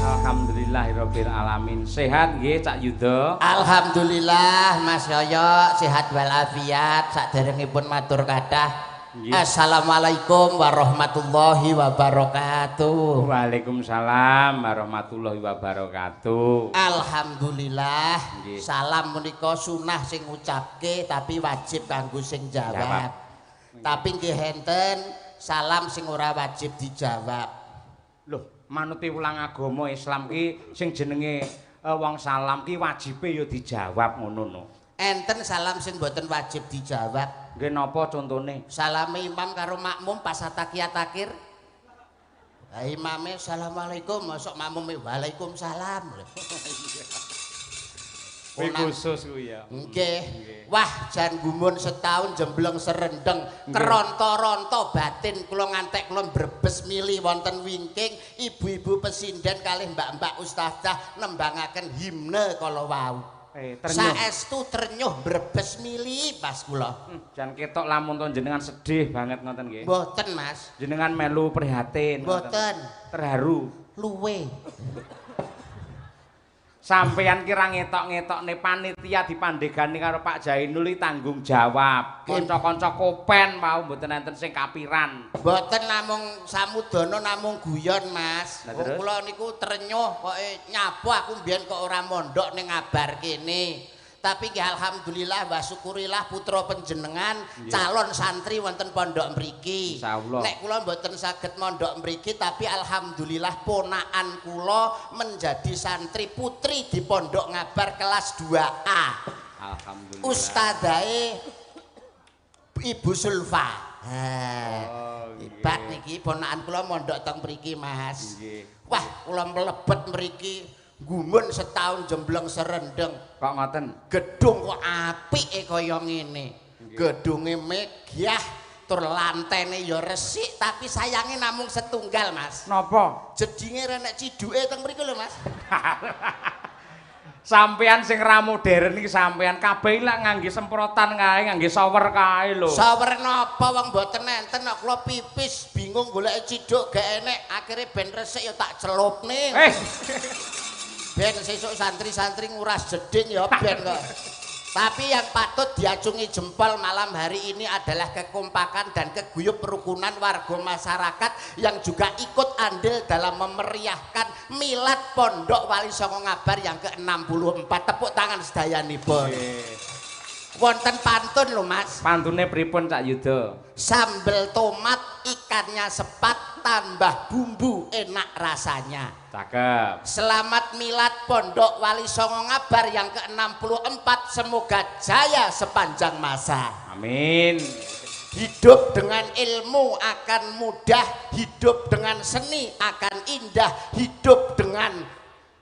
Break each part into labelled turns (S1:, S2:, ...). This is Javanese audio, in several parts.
S1: Alhamdulillahirabbil alamin. Sehat nggih, Cak Yuda?
S2: Alhamdulillah, Mas Yoyo sehat walafiat. Saderengipun matur kathah.
S1: Nggih.
S2: Assalamualaikum warahmatullahi wabarakatuh.
S1: Waalaikumsalam warahmatullahi wabarakatuh.
S2: Alhamdulillah.
S1: Nggih.
S2: Salam menika sunah sing ngucapke, tapi wajib kanggo sing jawab.
S1: Jawab.
S2: Tapi nggih enten salam sing ora wajib dijawab.
S1: Loh, manuti wulang agama Islam ki sing jenenge wong salam ki wajibe ya dijawab ngono no.
S2: Enten salam sing mboten wajib dijawab.
S1: Nggih, napa contone?
S2: Salame imam karo makmum pas atahiyat akhir. Lah, imame assalamualaikum, mosok makmume waalaikumsalam.
S1: Kuwi khusus kuwi ya.
S2: Nggih. Wah, jan gumun setahun jembleng serendeng, keronto-ronto batin kula ngantek kula brebes mili wonten wingking ibu-ibu pesinden kalih mbak-mbak ustazah nembangaken himne kala wau.
S1: Trenyuh.
S2: Saestu trenyuh, brebes mili pas kula.
S1: Jan ketok lamun to jenengan sedih banget ngoten nggih.
S2: Mboten, Mas.
S1: Jenengan melu prihatin ngoten.
S2: Mboten.
S1: Terharu.
S2: Luwe.
S1: Sampeyan ki ra ngetok-ngetokne panitia dipandhegani karo Pak Jainul iki tanggung jawab. Kanca-kanca kopen mau mboten enten sing kapiran.
S2: Mboten, namung samudana, namung guyon, Mas.
S1: Lah,
S2: Wong
S1: terus?
S2: kula niku trenyuh pokoke, nyapa aku mbiyen kok ora mondok ning Ngabar kene. Tapi nggih alhamdulillah wa syukurillah, putra panjenengan calon santri wonten pondok mriki.
S1: Insyaallah.
S2: Nek kula mboten saged mondok mriki, tapi alhamdulillah ponakan kula menjadi santri putri di Pondok Ngabar kelas 2A.
S1: Alhamdulillah.
S2: Ustadae Ibu Sulfa. Ha.
S1: Oh, nggih.
S2: Hebat niki ponakan kula mondok teng mriki, Mas.
S1: Nggih.
S2: Wah, kula mlebet mriki gumun setahun jembleng serendeng.
S1: Kok ngoten?
S2: Gedung kok apike kaya ngene. Gedunge megah, tur lantene ya resik, tapi sayange namung setunggal, Mas.
S1: Napa?
S2: Jedinge renek ciduke teng mriku lho, Mas.
S1: Sampeyan sing ra modern iki, sampeyan kabeh lak ngangge semprotan kae, ngangge shower kae lho.
S2: Shower napa, wong mboten enten kok. Kula pipis bingung golek ciduk gak enek, akhire ben resik ya tak celupne. Ben sesuk santri-santri nguras jeding ya ben kok. Tapi yang patut diacungi jempol malam hari ini adalah kekompakan dan keguyup perukunan warga masyarakat yang juga ikut andil dalam memeriahkan milad Pondok Wali Songo Ngabar yang ke-64. Tepuk tangan sedayanipun. Wonten pantun lho, Mas.
S1: Pantune pripun, Cak Yuda?
S2: Sambel tomat ikannya sepat, tambah bumbu enak rasanya.
S1: Cakep.
S2: Selamat milad Pondok Wali Songo Ngabar yang ke-64, semoga jaya sepanjang masa.
S1: Amin.
S2: Hidup dengan ilmu akan mudah, hidup dengan seni akan indah, hidup dengan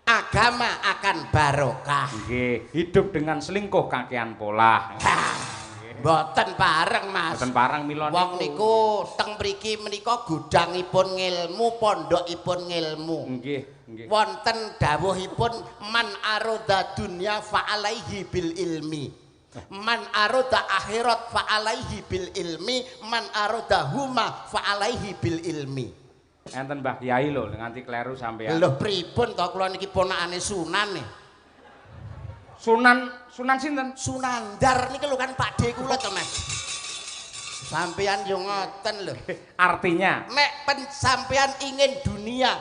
S2: agama akan barokah.
S1: Nggih, hidup dengan selingkuh kakean polah.
S2: Mboten pareng, Mas.
S1: Mboten pareng mila.
S2: Wong niku teng mriki menika gudangipun ngilmu, pondokipun ngilmu.
S1: Nggih, nggih.
S2: Wonten dawuhipun man aroda dunya fa alaihi bil ilmi. Man aroda akhirat fa alaihi bil ilmi, man aroda huma fa alaihi bil ilmi.
S1: Enten Mbah Kiai lho, nganti kleru sampean.
S2: Lho, pripun to, kula niki ponakane Sunan nih.
S1: Sunan, Sunan sinten?
S2: Sunandar niki lho, kan Pakde kula to, Mas. Sampean yo ngoten lho.
S1: Artinya
S2: Nek sampean ingin dunia,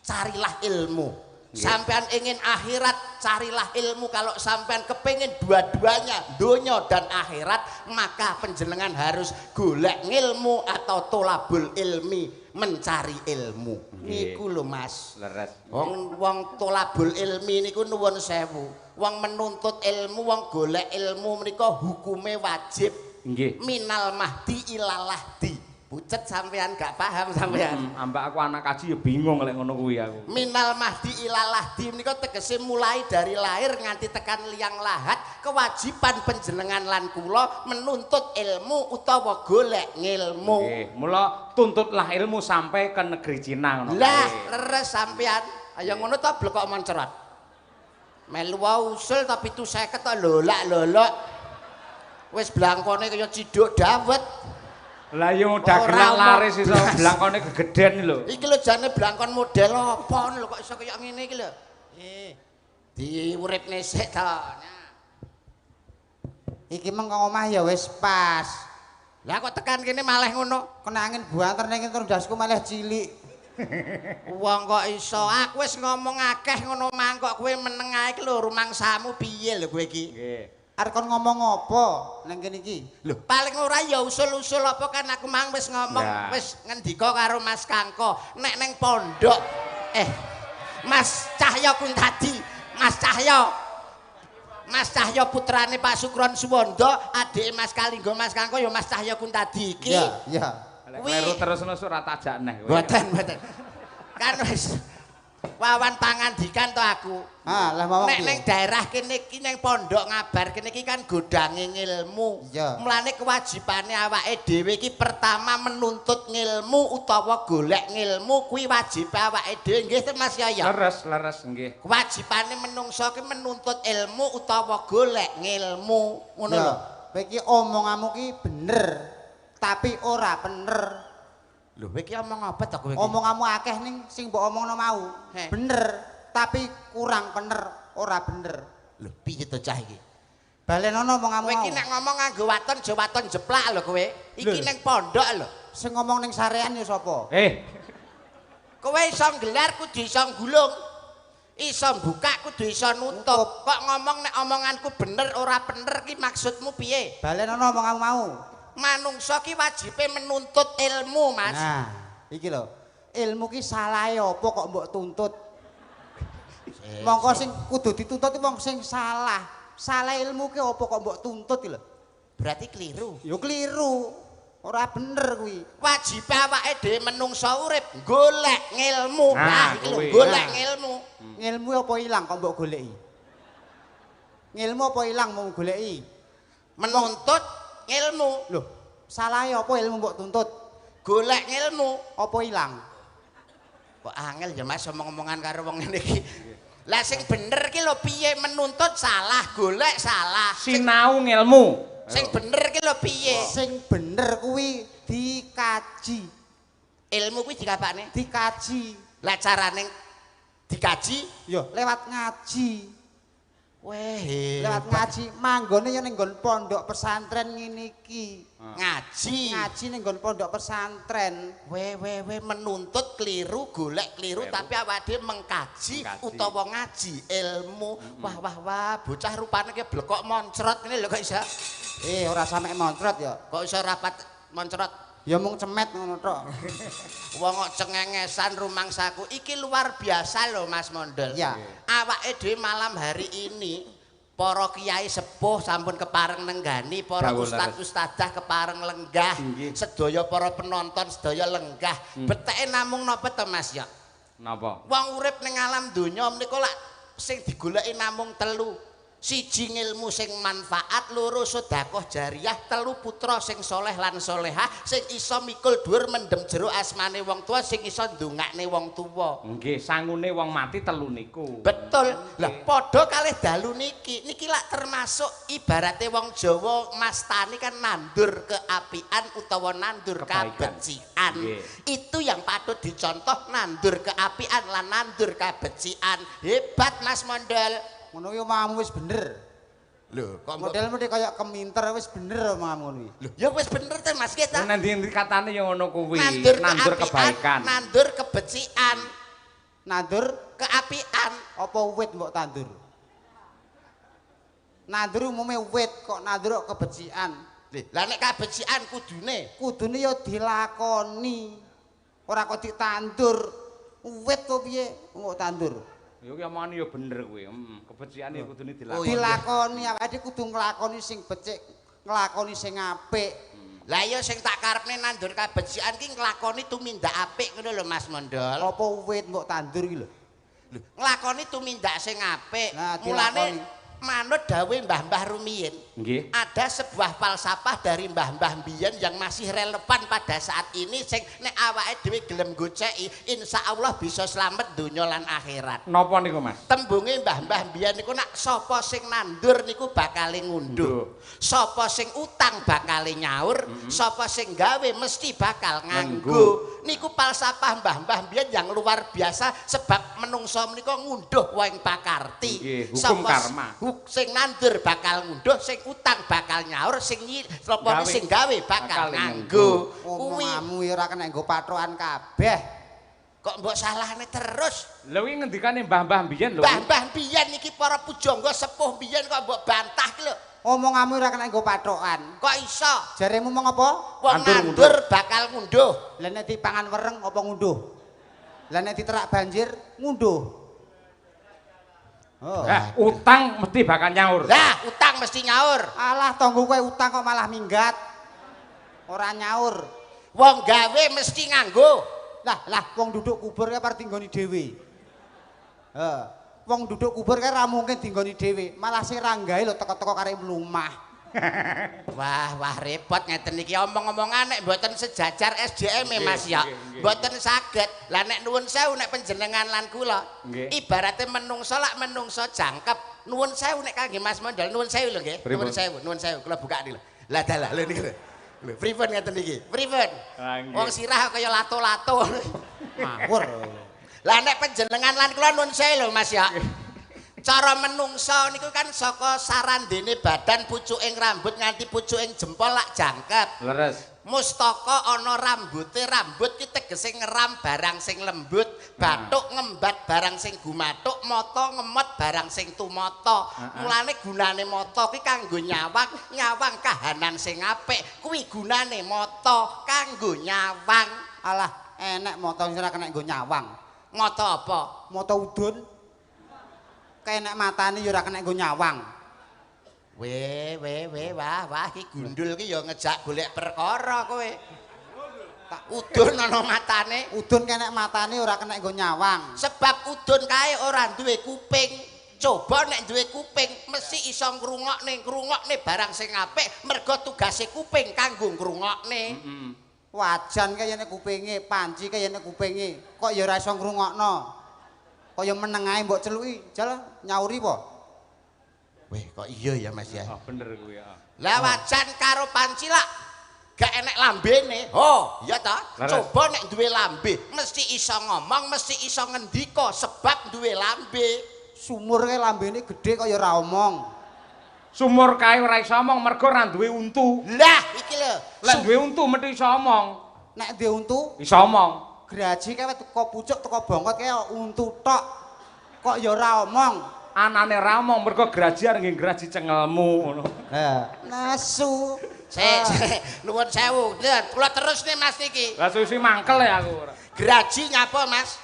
S2: carilah ilmu. Sampean ingin akhirat, carilah ilmu. Kalau sampean kepengin dua-duanya, donya dan akhirat, maka penjenengan harus golek ngilmu atau tolabul ilmi, mencari ilmu. Niku lho, Mas.
S1: Leres.
S2: Wong wong tolabul ilmi niku, nuwun sewu. Wong menuntut ilmu, wong golek ilmu menika hukume wajib.
S1: Nggih.
S2: Minal mahdi ilalahdi. Pucet sampean gak paham sampean.
S1: Ambak aku anak kaji ya bingung lek ngono kuwi aku.
S2: Minal mahdi ilal lahdi menika tegese mulai dari lahir nganti tekan liang lahat, kewajiban panjenengan lan kula menuntut ilmu utawa golek ngilmu.
S1: Nggih, mula tuntutlah ilmu sampai ke negeri Cina ngono.
S2: Lah, leres sampean. Ayo ngono to blekok moncrot. Melu usul tapi 750 to lolak-lolok. Wis blangkone kaya ciduk dawet.
S1: Lah yo dagelan laris iso blangkone gegeden lho.
S2: Iki lho jane blangkon model apa lho kok iso kaya ngene iki lho. Diuripne sik to.
S3: Iki meng kang omah ya wis pas.
S2: Lah kok tekan kene malah ngono.
S3: Kena angin buanter ning terus ndasku malah cilik.
S2: Wong kok iso, aku wis ngomong akeh ngono mang kok kowe meneng ae iki lho rumangsamu piye lho kowe iki.
S1: Nggih.
S3: Arep kon ngomong apa nang kene iki?
S2: Lho, paling ora ya usul-usul apa kan aku mang wis ngomong, wis ngendika karo Mas Kangko, nek neng pondok Mas Cahyo Kuntadi, Mas Cahyo. Mas Cahyo putrane Pak Sukron Suwondo, adike Mas Kalinggo Mas Kangko ya Mas Cahyo Kuntadi iki.
S3: Iya, iya.
S1: Kleru terus ngono ora tajak neh kowe.
S2: Mboten, mboten. Kan wis wawan pangandikan to aku.
S3: Ah, lah mawon.
S2: Nek ning daerah kene iki ning pondok ngabar kene iki kan godange ngilmu. Mulane kewajibane awake dhewe iki pertama menuntut ngilmu utawa golek ngilmu kuwi wajib awake dhewe nggih to Mas Yaya.
S1: Leres, leres nggih.
S2: Kewajibane menungso ki menuntut ilmu utawa golek ngilmu. Ngono lho.
S3: Kowe iki omonganmu ki bener, tapi ora bener.
S2: Lho, kowe iki omong apa to kowe iki?
S3: Omonganmu akeh ning sing mbok omongno mau. Bener, tapi kurang bener, ora bener.
S2: Lho, piye to cah iki?
S3: Balenono omonganmu.
S2: Kowe iki nek ngomong nganggo waton aja waton jeplak lho kowe. Iki ning pondok lho.
S3: Sing ngomong ning sarean ya sapa?
S2: Kowe iso nggelar kudu iso nggulung. Iso buka kudu iso nutup. Kok ngomong nek omonganku bener ora bener ki maksudmu piye?
S3: Balenono omonganmu mau.
S2: Manungsa ki wajibe menuntut ilmu, Mas.
S3: Nah, iki lho. Ilmu ki salahe apa kok mbok tuntut? Mongko sing kudu dituntut wong sing salah. Salah ilmu ki apa kok mbok tuntut iki lho?
S2: Berarti keliru.
S3: Ya keliru. Ora bener kuwi.
S2: Wajib awake dhewe menungsa urip golek ngilmu. Nah, iki lho golek ngilmu.
S3: Ngilmu apa ilang kok mbok goleki? Ngilmu apa ilang mung goleki?
S2: Menuntut ngilmu.
S3: Lho, salahe apa ilmu mbok tuntut?
S2: Golek ngilmu.
S3: Apa ilang?
S2: Kok angel ya Mas omong-omongan karo wong ngene iki. Lah sing bener ki lho piye menuntut salah, golek salah.
S1: Sinau ngilmu.
S2: Sing bener ki lho piye?
S3: Sing bener kuwi dikaji.
S2: Ilmu kuwi dikapakne?
S3: Dikaji.
S2: Lah carane dikaji?
S3: Ya lewat ngaji.
S2: Weh,
S3: lewat ngaji manggone ya ning nggon pondok pesantren ngene iki.
S2: Ngaji.
S3: Ngaji ning nggon pondok pesantren.
S2: Weh weh weh menuntut keliru, golek keliru, tapi awake dhewe mengkaji utawa ngaji ilmu. Wah wah wah, bocah rupane ki blekok moncrot ngene lho kok iso.
S3: Ora sampe moncrot ya.
S2: Kok iso rapat moncrot?
S3: Ya mung cemet ngono tok.
S2: Wong kok cengengesan rumangsaku. Iki luar biasa lho Mas Mondol.
S3: Ya.
S2: Awake dhewe malam hari ini para kiai sepuh sampun kepareng nenggani, para ustad ustadzah kepareng lenggah, sedaya para penonton sedaya lenggah. Beteke namung napa to Mas ya?
S1: Napa?
S2: Wong urip ning alam donya menika lak sing digoleki namung telu. Siji ngilmu sing manfaat, loro sedekah jariyah, telu putra sing soleh lan solehah, sing iso mikul dhuwur mendem jero asmane wong tua, sing iso ndongakne wong tuwa.
S1: Nggih, sangune wong mati telu niku.
S2: Betul. Lah padha kalih dalu niki. Niki lak termasuk ibarate wong Jawa mastani kan nandur keapian utawa nandur kabecikan. Itu yang patut dicontoh, nandur keapian lan nandur kabecikan. Hebat Mas Mondol.
S3: Ngono kuwi omonganmu wis bener.
S2: Lho, kok
S3: modelmu kaya keminter wis bener omonganmu kuwi.
S2: Lho, ya wis bener ta Mas kita.
S1: Nanti katane ya ngono kuwi, nandur kebaikan,
S2: nandur kebecikan,
S3: nandur
S2: keapian.
S3: Apa wit mbok tandur? Nandur umume wit kok nandur kebecikan.
S2: Lah nek kabecikan kudune,
S3: kudune ya dilakoni. Ora kok ditandur. Wit to piye mbok tandur?
S1: Ya kuwi omongane ya bener kuwi. Kebecikane ya kudune dilakoni.
S3: Dilakoni awake dhewe kudu nglakoni sing becik, nglakoni sing apik.
S2: Lah iya sing tak karepne nandur kabecikan ki nglakoni tumindak apik ngono lho Mas Mondol.
S3: Apa wit mbok tandur iki lho?
S2: Lho, nglakoni tumindak sing apik. Mulane manut dawuhe mbah-mbah rumiyin.
S1: Nggih.
S2: Ada sebuah falsafah dari mbah-mbah mbiyen yang masih relevan pada saat ini sing nek awake dhewe gelem goceki insyaallah bisa slamet donya lan akhirat.
S1: Napa niku Mas?
S2: Tembunge mbah-mbah mbiyen niku nak sapa sing nandur niku bakale ngunduh. Sapa sing utang bakale nyaur, sapa sing gawe mesti bakal nganggo. Niku falsafah mbah-mbah mbiyen yang luar biasa sebab menungso menika ngunduh wong pakarti.
S1: Nggih, hukum karma.
S2: Sing nandur bakal ngunduh, sing utang bakal nyaur, sing sapa sing gawe bakal nganggo.
S3: Kuwi omonganmu ya ora kena nggo pathokan kabeh.
S2: Kok mbok salahne terus?
S1: Lha kuwi ngendikane mbah-mbah mbiyen lho.
S2: Mbah-mbah mbiyen iki para pujangga sepuh mbiyen kok mbok bantah ki lho.
S3: Omonganmu ora kena nggo pathokan.
S2: Kok iso?
S3: Jaremu mong apa?
S2: Wong nandur bakal ngunduh.
S3: Lah nek dipangan wereng apa ngunduh? Lah nek diterak banjir ngunduh. Oh.
S1: Lah utang mesti bakal nyaur.
S2: Lah utang mesti nyaur.
S3: Alah tanggo kowe utang kok malah minggat. Ora nyaur.
S2: Wong gawe mesti nganggo.
S3: Lah lah wong duduk kubur kae par dinggoni dhewe. Heeh. Wong duduk kubur kae ra mungkin dinggoni dhewe, malah sing ra gawe lho teko-teko karep mlumah.
S2: Wah, wah repot ngeten iki omong-omongan nek mboten sejajar SDM Mas ya. Mboten saged. Lah nek nuwun sewu nek panjenengan lan kula, ibarate menungso lak menungso jangkep. Nuwun sewu nek kangge Mas Mondol, nuwun sewu lho nggih. Nuwun sewu, nuwun sewu kula buka niki lho. Lah dalah lho niki lho. Lho pripun ngeten iki? Pripun? Wong sirah kaya lato-lato.
S3: Ngawur.
S2: Lah nek panjenengan lan kula nuwun sewu lho Mas ya. Cara menungso niku kan saka sarandene badan pucuking rambut nganti pucuking jempol lak jangkep.
S1: Leres.
S2: Mustaka ana rambute, rambut ki tegese ngeram barang sing lembut, bathuk ngembat barang sing gumathuk, mata ngemot barang sing tumata. Mulane gunane mata ki kanggo nyawang, nyawang kahanan sing apik. Kuwi gunane mata kanggo nyawang.
S3: Alah, enek mata sing ora kena nggo nyawang.
S2: Mata apa?
S3: Mata udun. Kenek matane ya ora kena nggo nyawang.
S2: We we we wah wah iki gundul ki ya ngejak golek perkara kowe. Tak udun ana matane.
S3: Udun kenek matane ora kena nggo nyawang.
S2: Sebab udun kae ora duwe kuping. Coba nek duwe kuping mesti iso ngrungokne, ngrungokne barang sing apik mergo tugase kuping kanggo ngrungokne.
S3: Wajan kaya nek kupinge, panci kaya nek kupinge, kok ya ora iso ngrungokno. Kaya meneng ae mbok celuki, jal nyauri po.
S2: Weh, kok iya ya Mas ya?
S1: Oh, bener kuwi ya.
S2: Lah wajan karo panci lak gak enek lambene. Oh, iya ta? Coba nek duwe lambe, mesti iso ngomong, mesti iso ngendika sebab duwe lambe.
S3: Sumur kae lambene gedhe kaya ora omong.
S1: Sumur kae ora iso omong mergo ora duwe untu.
S2: Lah, iki lho.
S1: Lek duwe untu mesti iso omong.
S3: Nek duwe untu
S1: iso omong.
S3: Graji kae teko pucuk teko bongkot kae untu tok. Kok ya ora omong.
S1: Anane ora omong mergo graji arep nggih graji cengelmu ngono.
S3: Lah, nesu.
S2: Sik, sik, nuwun sewu. Kula terus nih Mas niki.
S1: Lah suwi mangkel ya aku ora.
S2: Graji nyapa Mas?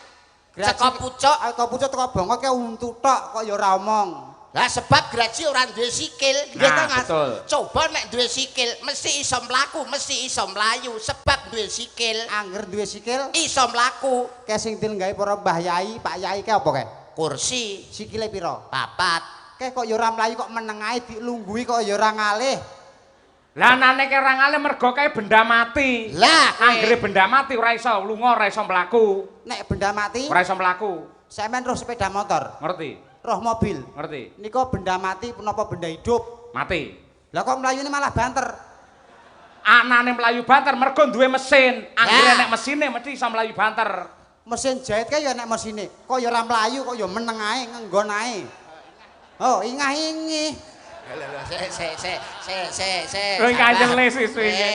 S2: Teko pucuk,
S3: teko pucuk teko bongkot kae untu tok kok ya ora omong.
S2: Lah sebab graji ora duwe sikil, nggih ta Mas? Coba nek duwe sikil mesti iso mlaku, mesti iso mlayu sebab duwe sikil.
S3: Angger duwe sikil
S2: iso mlaku.
S3: Kae sing dilenggahi para Mbah Yai, Pak Yai kae apa kae?
S2: Kursi.
S3: Sikile pira?
S2: 4.
S3: Kae kok ya ora mlayu kok meneng ae dilungguhi kok ya ora ngalih.
S1: Lah anane kae ora ngalih mergo kae benda mati.
S2: Lah
S1: anggere benda mati ora iso lunga, ora iso mlaku.
S3: Nek benda mati
S1: ora iso mlaku.
S3: Sampeyan roh sepeda motor.
S1: Ngerti?
S3: Roh mobil.
S1: Ngerti.
S3: Nika benda mati punapa benda hidup?
S1: Mati.
S3: Lah kok mlayune malah banter?
S1: Anane mlayu banter mergo duwe mesin. Anggere nek mesine mesti iso mlayu banter.
S3: Mesin jahit kae ya nek mesine. Kok ya ora mlayu kok ya meneng ae ngenggon ae. Oh, ingah-ingih.
S2: Lho lho sik sik sik sik sik sik.
S1: Kowe kanyele suwi iki.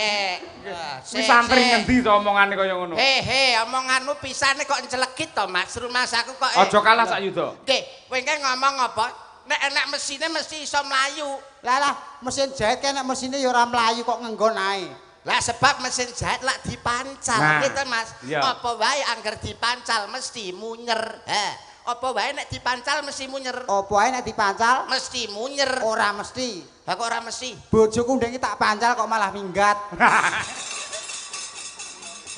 S1: Kuwi santri ngendi to omongane kaya ngono?
S2: He he, omonganmu pisane kok ncelegit to Mas. Rumasaku kok
S1: aja kalah sak yuda.
S2: Nggih, kowe engke ngomong apa? Nek enek mesine mesti iso mlayu.
S3: Lah lah, mesin jahit kae nek mesine ya ora mlayu kok ngenggon ae.
S2: Lah sebab mesin jahit lak dipancal, gitu Mas.
S1: Iya.
S2: Apa wae angger dipancal mesti munyer. Ha. Apa wae nek dipancal mesti munyer.
S3: Apa wae nek dipancal
S2: mesti munyer.
S3: Ora mesti.
S2: Lah kok ora mesti?
S3: Bojoku ndek tak pancal kok malah minggat.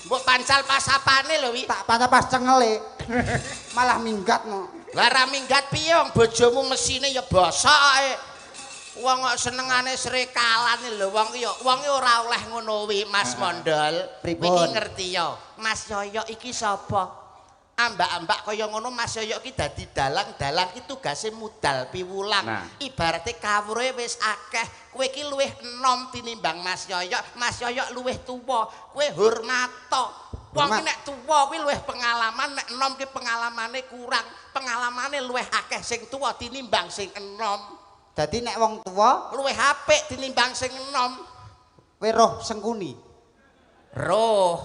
S2: Mbok pancal pas apane lho wi?
S3: Tak pancal pas cengele. Malah minggat no.
S2: Lah ora minggat piye wong bojomu mesine ya bosok ae. Wong kok senengane srekalan lho wong ki ya wong ora oleh ngono wi Mas Mondol.
S3: Pripun?
S2: Iki ngerti ya. Mas Yoyo iki sapa? Ambak-ambak kaya ngono Mas Yoyo iki dadi dalang-dalang iki tugase mudal piwulang.
S1: Nah.
S2: Ibarate kawruhe wis akeh. Kowe iki luwih enom tinimbang Mas Yoyo. Mas Yoyo luwih tuwa. Kowe hormato. Wong ki nek tuwa kuwi luwih pengalaman, nek enom ki pengalamane kurang. Pengalamane luwih akeh sing tuwa tinimbang sing enom.
S3: Dadi nek wong tuwa
S2: luwih apik tinimbang sing enom.
S3: Kowe roh Sengkuni.
S2: Roh.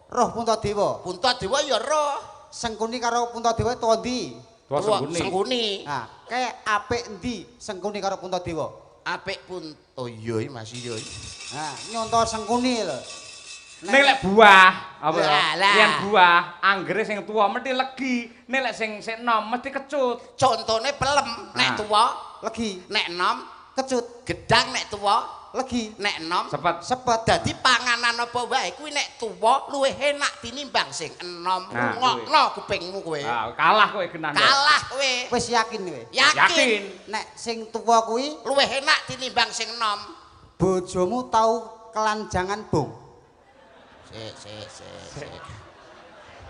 S3: Roh Puntadewa.
S2: Puntadewa ya roh.
S3: Sengkuni karo Puntadewa tuwa ndi?
S1: Tuwa Sengkuni.
S2: Sengkuni.
S3: Nah, kae apik endi Sengkuni karo Puntadewa?
S2: Apik pun. Oh iya Mas iya.
S3: Nah, nyonto Sengkuni lho.
S1: Ning lek buah, apa ya?
S2: Lah.
S1: Yen buah, anggere sing tuwa mesti legi, nek lek sing enom mesti kecut.
S2: Contone pelem, nek tuwa
S3: legi,
S2: nek enom
S3: kecut.
S2: Gedang nek tuwa
S3: legi,
S2: nek enom
S1: sepet.
S3: Sepet.
S2: Dadi panganan apa wae kuwi nek tuwa luwih enak tinimbang sing enom. Rungokno kupingmu kowe.
S1: Ah, kalah kowe genah.
S2: Kalah kowe.
S3: Wis yakin kowe?
S2: Yakin.
S3: Nek sing tuwa kuwi
S2: luwih enak tinimbang sing enom.
S3: Bojomu tau kelanjangan bung?
S2: Sik sik.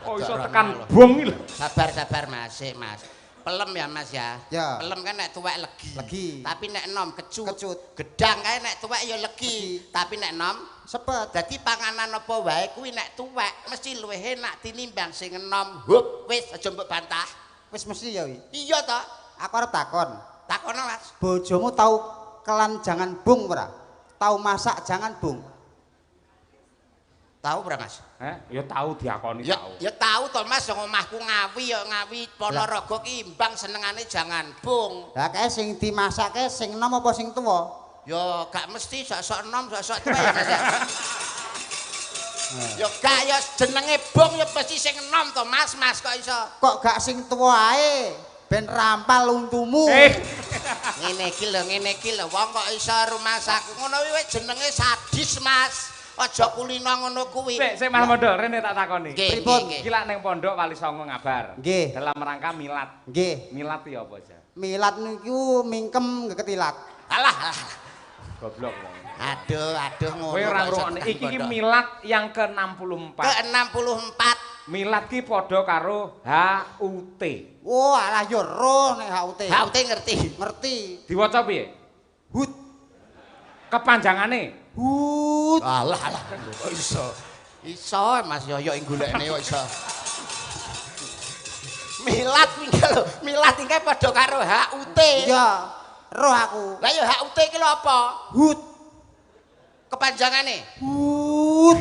S1: Oh iso tekan bung iki lho.
S2: Sabar Mas, sik Mas. Pelem ya Mas ya.
S3: Ya.
S2: Pelem kan nek tuwek legi.
S3: Legi.
S2: Tapi nek enom kecut.
S3: Kecut.
S2: Gedang kae nek tuwek ya legi. Tapi nek enom
S3: sepet.
S2: Dadi panganan apa wae kuwi nek tuwek mesti luwih enak tinimbang sing enom. Hup, wis aja mbok bantah.
S3: Wis mesti ya wi.
S2: Iya to.
S3: Aku arep takon.
S2: Takono Mas.
S3: Bojomu tau kelanjangan bung ora? Tau masak jangan bung?
S2: Tahu ora Mas?
S1: Ya tahu diakoni
S2: ya,
S1: tahu.
S2: Ya tahu to Mas, wong omahku Ngawi ya Ngawi Ponorogo ki imbang senengane jangan bung.
S3: Lah kae sing dimasake sing enom apa sing tuwa?
S2: Ya gak mesti sok-sok enom, sok-sok tuwa ya Mas. Ya gak ya jenenge bung ya mesti sing enom to Mas, Mas kok iso.
S3: Kok gak sing tuwa ae? Ben rampal untumu.
S2: Ngene iki lho, ngene iki lho, wong kok iso rumasaku ngono kuwi jenenge sadis Mas. Aja kulino ngono kuwi.
S1: Sik, sik Mas Mondol, rene tak takoni.
S2: Pripun?
S1: Iki lak ning pondok Wali Songo ngabar.
S3: Nggih.
S1: Dalam rangka milad.
S3: Nggih.
S1: Milad iki apa aja?
S3: Milad niku mingkem ngeketilat.
S2: Alah, alah.
S1: Goblok wong.
S2: Aduh, aduh ngono.
S1: Kowe ora ngrungokne. Iki ki milad yang ke-64.
S2: Ke-64.
S1: Milad ki padha karo HUT.
S3: Oh, alah ya roh nek HUT.
S2: HUT ngerti.
S3: Ngerti.
S1: Diwaca piye?
S3: HUT.
S1: Kepanjangane
S3: Hut.
S2: Alah alah kok iso. Iso Mas Yoyo ing golekne kok iso. Milad iki lho, milad iki padha karo HUT.
S3: Iya, roh aku.
S2: Lah ya HUT iki lho apa?
S3: Hut.
S2: Kepanjangane?
S3: Hut.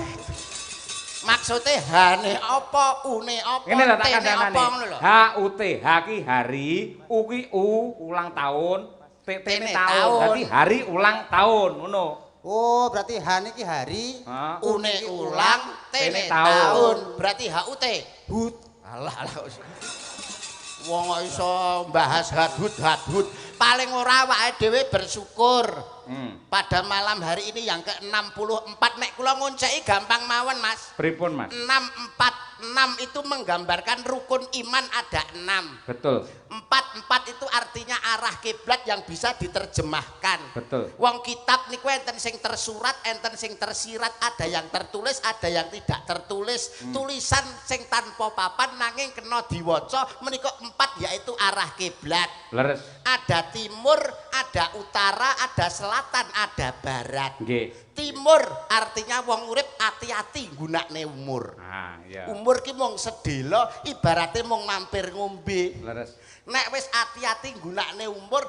S2: Maksude H-ne apa, U-ne apa,
S1: Ngene lho tak
S2: T-ne
S1: kandhanane.
S2: apa ngono lho.
S1: HUT, H ki hari, U ki U ulang tahun, T-ne tahun. Dadi hari ulang tahun ngono.
S3: Oh, berarti H niki hari,
S2: U-ne ulang, T-ne
S1: tahun.
S2: tahun. Berarti HUT.
S3: Hut.
S2: Alah alah. Wong kok iso mbahas hut hut. Paling ora awake dhewe bersyukur. Pada malam hari ini yang ke-64 nek kula ngonceki gampang mawon, Mas.
S1: Pripun, Mas?
S2: 6 4 6 itu menggambarkan rukun iman ada 6.
S1: Betul.
S2: 4 4 itu artinya arah kiblat yang bisa diterjemahkan.
S1: Betul.
S2: Wong kitab niku enten sing tersurat, enten sing tersirat, ada yang tertulis, ada yang tidak tertulis. Tulisan sing tanpa papan nanging kena diwaca menika 4 yaitu arah kiblat.
S1: Leres.
S2: Ada timur, ada utara, ada selatan, ada barat.
S1: Nggih.
S2: Timur artinya wong urip ati-ati nggunakne umur.
S1: Ah, iya.
S2: Umur ki mung sedhela, ibarate mung mampir ngombe.
S1: Leres.
S2: Nek wis ati-ati nggunakne umur,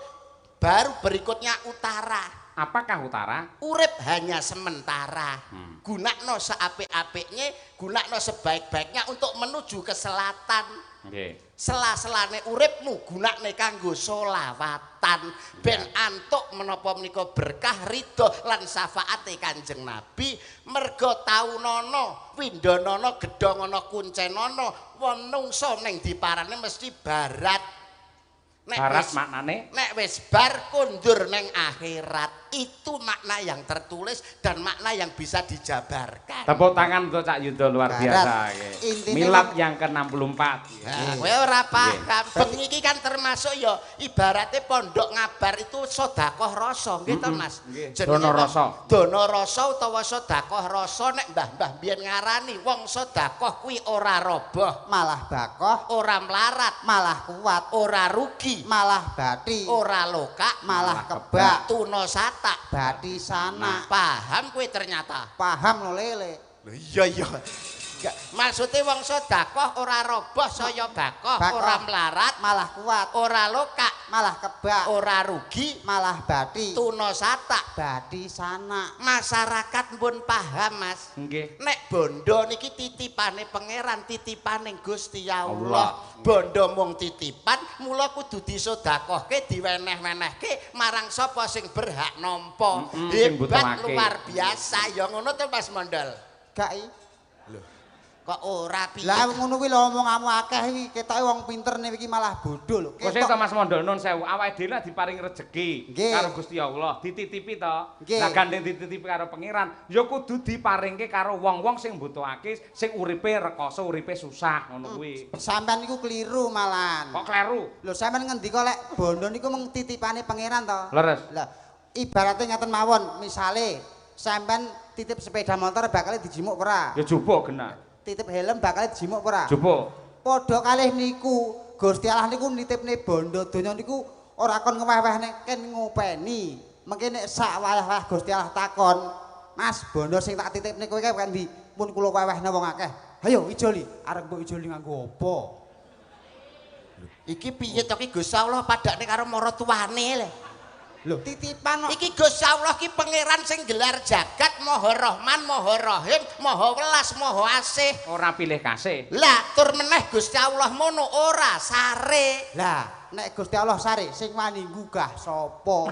S2: baru berikutnya utara.
S1: Apakah utara?
S2: Urip hanya sementara. Gunakno seapik-apiknya, gunakno sebaik-baiknya untuk menuju ke selatan.
S1: Nggih.
S2: Sela-selane uripmu gunakne kanggo solawatan ben antuk menapa menika berkah ridho lan syafaate Kanjeng Nabi. Merga taunana windhanana gedhongana kuncenana menungsa ning diparane mesti barat. Nek
S1: barat maknane
S2: nek wis bar kondur neng akhirat. Itu makna yang tertulis dan makna yang bisa dijabarkan.
S1: Tepuk tangan untuk Cak Yudo luar biasa. Milad yang ke-64.
S2: Nah, kowe ora paham. Bengi iki kan termasuk ya ibaratnya pondok ngabar itu sedekah rasa, nggih to Mas?
S1: Dono rasa.
S2: Dono rasa utawa sedekah rasa nek mbah-mbah biyen ngarani wong sedekah kuwi ora roboh,
S3: malah bakoh,
S2: ora melarat,
S3: malah kuat,
S2: ora rugi,
S3: malah bathi,
S2: ora lokak,
S3: malah kebak,
S2: tuna sata,
S3: bathi sana.
S2: Paham kowe ternyata?
S3: Paham lho lele.
S2: Lho iya iya. Maksude wong sedekah ora roboh saya bakoh, ora melarat,
S3: malah kuat,
S2: ora lokak,
S3: malah kebak,
S2: ora rugi,
S3: malah bathi,
S2: tuna sata,
S3: bathi sana.
S2: Masyarakat pun paham Mas.
S1: Nggih.
S2: Nek bondo niki titipane pangeran, titipane Gusti Allah. Bondo mung titipan, mula kudu disedekahke, diweneh-wenehke marang sapa sing berhak nampa. Hebat luar biasa. Ya ngono to Mas Mondol.
S3: Gak i.
S2: Lho. Kok ora piye?
S3: Lah ngono kuwi lho omonganmu akeh iki, ketoke wong pinter nek iki malah bodho lho.
S1: Kok to Mas Mondol nun sewu, awake dhewe lak diparingi rejeki karo Gusti Allah, dititipi to. Lah gandeng dititipi karo pangeran, ya kudu diparingke karo wong-wong sing mbutuhake, sing uripe rekoso, uripe susah ngono kuwi.
S3: Sampeyan niku kliru malan.
S1: Kok kleru?
S3: Lho sampeyan ngendika lek bondo niku mung titipane pangeran to.
S1: Leres.
S3: Lah ibarate ngaten mawon, misale sampeyan titip sepeda motor bakal dijimuk ora?
S1: Ya jupuk genah.
S3: Titip helm bakal dijimuk ora?
S1: Jupuk.
S3: Padha kalih niku, Gusti Allah niku nitipne bondo donya niku ora kon ngeweh-wehne, ken ngopeni. Mengke nek sak wayah-wayah Gusti Allah takon, "Mas, bondo sing tak titipne kowe kae ndi?" Pun kula wewehne wong akeh. Hayo ijoli, arep mbok ijoli nganggo apa?
S2: Iki piye to ki Gusti Allah padakne karo maratuwane lho.
S3: Lho, titipan kok.
S2: Iki Gusti Allah ki pangeran sing gelar jagat, Maha Rahman, Maha Rahim, Maha Welas, Maha Asih.
S1: Ora pilih kasih.
S2: Lah, tur meneh Gusti Allah mono ora sare.
S3: Lah, nek Gusti Allah sare sing wani nggugah sapa?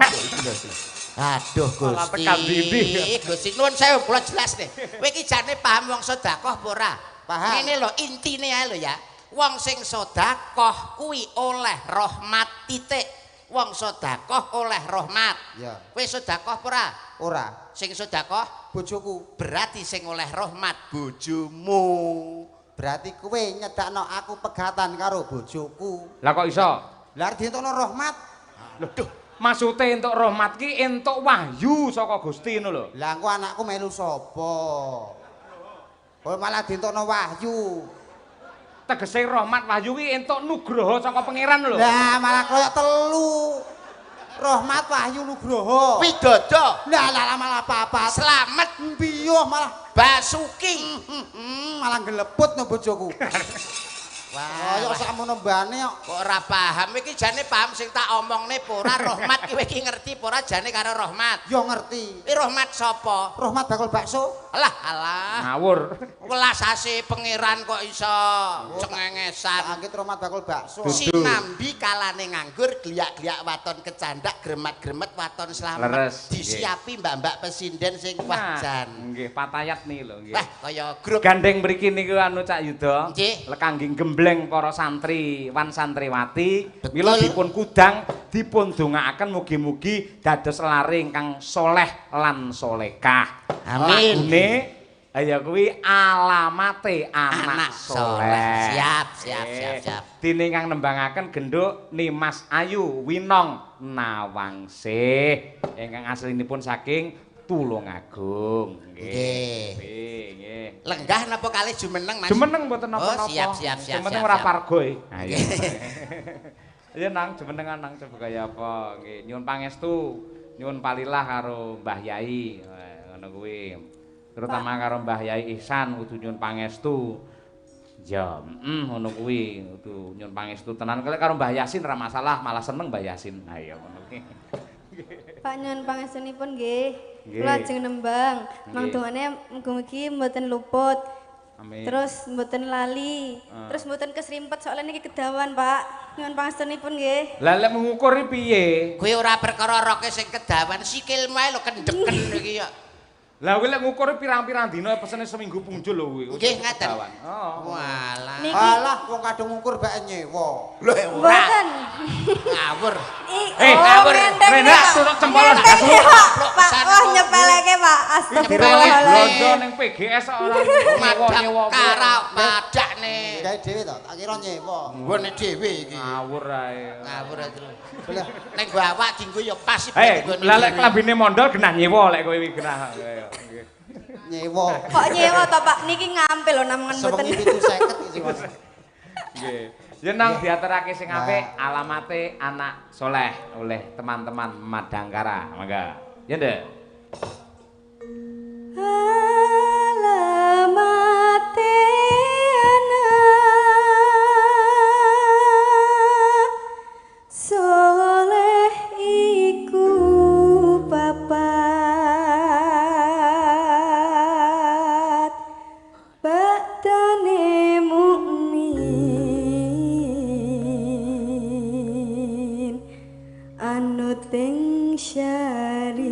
S2: Aduh Gusti. Gusti nuwun sewu kula jelas nih. Kowe iki jane paham wong sedekah apa ora?
S3: Paham.
S2: Ngene lho intine ae lho ya. Wong sing sedekah kuwi oleh rahmat titik. Wong sedekah oleh rahmat.
S3: Ya.
S2: Kowe sedekah apa ora?
S3: Ora.
S2: Sing sedekah
S3: bojoku.
S2: Berarti sing oleh rahmat bojomu.
S3: Berarti kowe nyedakno aku pegatan karo bojoku.
S1: Lah kok iso?
S3: Lah arep dientokno rahmat.
S1: Lho, duh, maksude entuk rahmat ki entuk wahyu saka Gusti ngono lho.
S3: Lah engko anakku melu sapa? Kok malah dientokno wahyu.
S1: Tegese rahmat wahyu ki entuk nugroho saka pangeran lho.
S3: Lah malah koyo telu. Rahmat wahyu nugroho.
S2: Widodo.
S3: Lah lah malah papat.
S2: Slamet
S3: piyuh malah
S2: Basuki.
S3: Malah geleput no bojoku.
S2: Wah,
S3: kaya sakmono mbane kok.
S2: Kok ora paham iki jane paham sing tak omongne apa ora rahmat ki kowe iki ngerti apa ora jane karo rahmat?
S3: Ya ngerti.
S2: Iki rahmat sapa?
S3: Rahmat bakul bakso.
S2: Alah alah.
S1: Ngawur.
S2: Welas asih pangeran kok iso cengengesan.
S3: Anggit rahmat bakul bakso.
S2: Sinambi kalane nganggur gliak-gliak waton kecandak gremet-gremet waton slamet. Disiapi mbak-mbak pesinden sing wah jan.
S1: Nggih, patayat nih lho nggih.
S2: Wah, kaya grup.
S1: Gandeng mriki niku anu Cak Yuda.
S2: Nggih.
S1: Lekanggi gembleng para santri wan santriwati mila dipun kudang dipun dongaaken mugi-mugi dados lare ingkang soleh lan solekah.
S2: Amin.
S1: Lagune ya kuwi alamate anak soleh.
S2: Siap, siap, siap, siap.
S1: Dene ingkang nembangaken genduk Nimas Ayu Winong Nawangsih ingkang aslinipun saking Tulungagung.
S2: Nggih.
S1: Nggih.
S2: Lenggah napa kalih jumeneng, Mas?
S1: Jumeneng mboten napa-napa.
S2: Oh, siap, siap, siap.
S1: Sing penting ora pargoy. Ha iya. Iya nang jumenengan nang coba kaya apa. Nggih, nyuwun pangestu, nyuwun palilah karo Mbah Yai. Ngono kuwi. Terutama karo Mbah Yai Ihsan kudu nyuwun pangestu. Ya, ngono kuwi kudu nyuwun pangestu tenan. Karo Mbah Yasin ora masalah, malah seneng Mbah Yasin. Ha iya ngono kuwi.
S4: Pak nyuwun pangestunipun nggih. Kula ajeng nembang. Mang dongane mugi-mugi mboten luput.
S1: Amin.
S4: Terus mboten lali, terus mboten kesrimpet soalnya niki kedawan, Pak. Nyuwun pangestunipun nggih.
S1: Lah lek mengukur iki piye?
S2: Kuwi ora perkara roke sing kedawan, sikilmu ae lho kendeken iki ya.
S1: Lah kuwi lek ngukur pirang-pirang dina pesene seminggu punjul lho kuwi.
S2: Nggih ngaten.
S1: Oh.
S2: Walah.
S4: Niki
S3: Alah wong kadung ngukur bae nyewa.
S2: Lho ora.
S4: mboten.
S2: Ngawur.
S1: Eh,
S4: oh,
S2: ngawur.
S1: Rena, turut cempol
S4: Pak. Pak, wah nyepeleke, Pak. Astagfirullahaladzim.
S1: Londo ning PGS kok ora
S2: Madang
S1: nyewa.
S2: kara padakne.
S3: Gawe dhewe to, tak kira nyewa.
S2: Nggone dhewe iki.
S1: Ngawur ae.
S2: Ngawur ae terus.
S3: Lah,
S2: Nek nggo awak dienggo ya pas iki
S1: Eh,
S2: nggone
S1: lah lek
S2: dhewe.
S1: klambine mondol genah nyewa lek kowe iki genah. Ayo, nggih.
S3: Nyewa.
S4: Kok nyewa to, Pak? Niki ngampil lho namungan mboten.
S3: Sewengi 750 iki, Mas.
S1: Nggih. Ya nang diaturake sing apik alamate anak soleh oleh teman-teman Madangkara. Mangga. Ya ndek.
S4: Alamate anak soleh iku papat badane mukmin anut ing syariat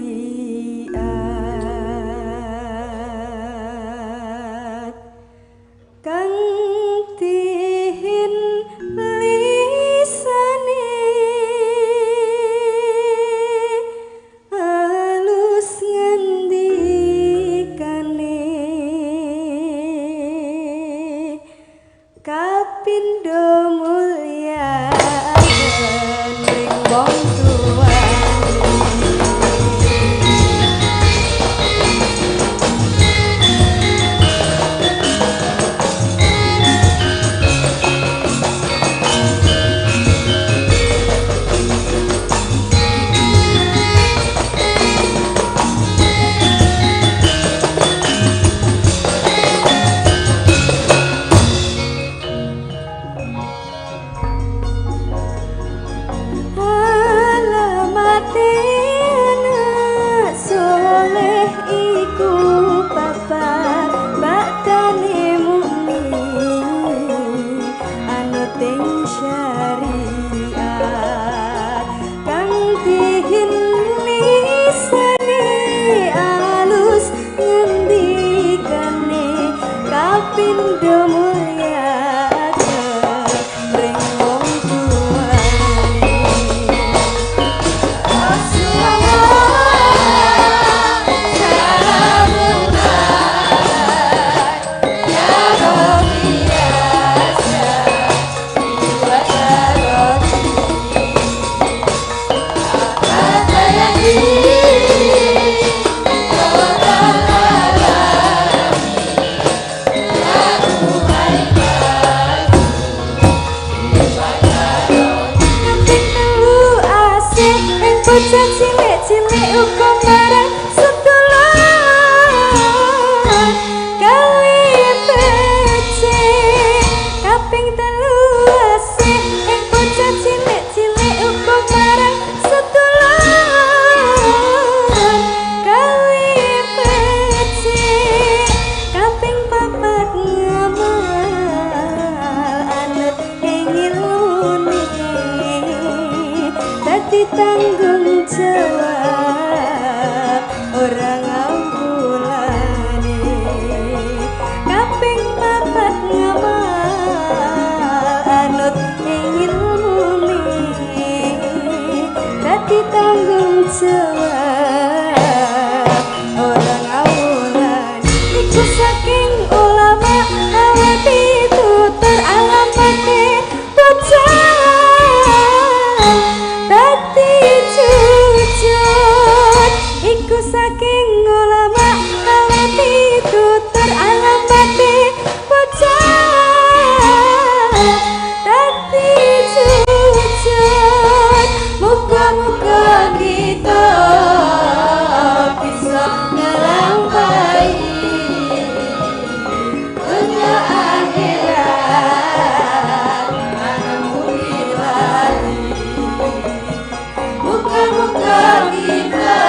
S4: kang tihin lisane alus ngendikane kapindo mulya ring wong tuane. Alamate anak soleh iku papat badane mukmin anut ing syariat kang dihin lisane alus ngendikane kapindo mulya ring wong tuane. Kaping telu asih ing bocah cilik-cilik uga marang sedulur gawe becik. Kaping telu asih ing bocah cilik-cilik uga marang sedulur gawe becik. Kaping papat ngamal anut ing ilmune dadi tanggung jawab ora ngawulane. Kaping papat ngamal anut ing ilmune dadi tanggung jawab ora ngawulane. Iku saking ulama awet pitutur alamate bocah dadi jujur. Iku saking ulama awet pitutur alamate bocah dadi jujur. Muga-muga kita bisa nglampahi dunya akhirat anemu lali. Muga-muga kita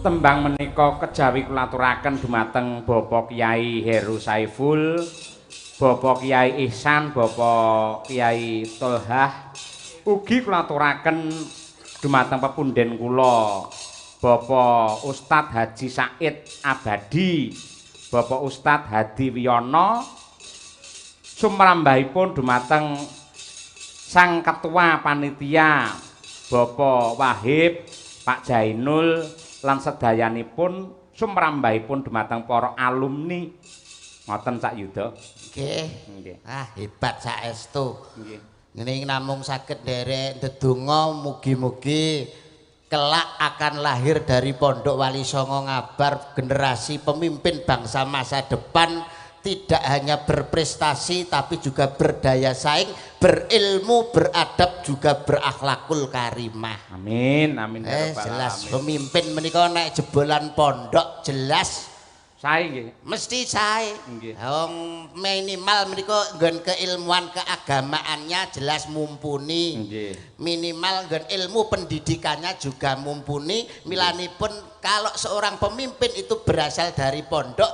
S1: Tembang menika kejawi kula aturaken dumateng Bapak Kyai Heru Saiful, Bapak Kyai Ihsan, Bapak Kyai Tolhah. Ugi kula aturaken dumateng pepunden kula Bapak Ustadz Haji Said Abadi, Bapak Ustadz Hadi Wiyono, sumrambahipun dumateng Sang Ketua Panitia Bapak Wahib, Pak Jainul lan sedayanipun, sumrambahipun dumateng para alumni. Ngoten, Cak Yuda.
S2: Nggih.
S1: Nggih.
S2: Ah, hebat saestu.
S1: Nggih.
S2: Ngene namung saged nderek ndedonga, mugi-mugi kelak akan lahir dari Pondok Wali Songo Ngabar generasi pemimpin bangsa masa depan, tidak hanya berprestasi tapi juga berdaya saing, berilmu, beradab, juga berakhlakul karimah.
S1: Amin, amin ya rabbal
S2: Jelas
S1: alamin.
S2: Pemimpin menika nek jebolan pondok jelas
S1: Sae nggih.
S2: Mesti sae.
S1: Nggih.
S2: Wong minimal menika nggon keilmuan keagamaannya jelas mumpuni.
S1: Nggih.
S2: Minimal nggon ilmu pendidikannya juga mumpuni. Milanipun kalau seorang pemimpin itu berasal dari pondok,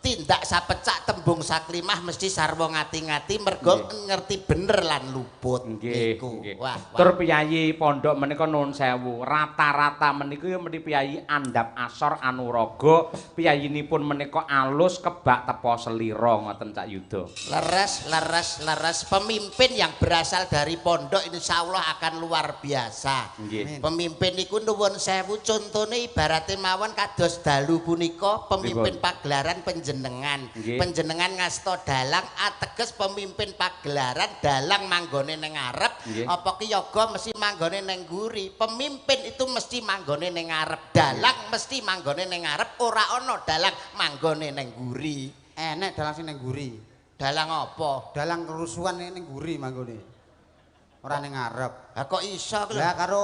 S2: tindak sapecak tembung saklimah mesti sarwa ngati-ngati, mergo ngerti bener lan luput.
S1: Nggih,
S2: Niku.
S1: nggih.
S2: Wah, wah.
S1: Tur piyayi pondok menika, nuwun sewu, rata-rata menika ya meni piyayi andhap asor anuraga, piyayinipun menika alus kebak tepa selira, ngoten, Cak Yuda.
S2: Leres, leres, leres. Pemimpin yang berasal dari pondok insya Allah akan luar biasa.
S1: Nggih.
S2: Pemimpin niku, nuwun sewu, contone ibarate mawon kados dalu punika pemimpin
S1: Pripun?
S2: Pagelaran panjenengan.
S1: Nggih.
S2: Panjenengan ngasta dalang, ateges pemimpin pagelaran, dalang manggone ning ngarep, apa ki yoga mesti manggone ning mburi. Pemimpin itu mesti manggone ning ngarep. Dalang mesti manggone ning ngarep, ora ana dalang manggone ning mburi.
S3: Enek dalang sing ning mburi.
S2: Dalang apa?
S3: Dalang kerusuhan ning mburi manggone. Ora ning ngarep.
S2: Lah, kok iso lho?
S3: Lah, karo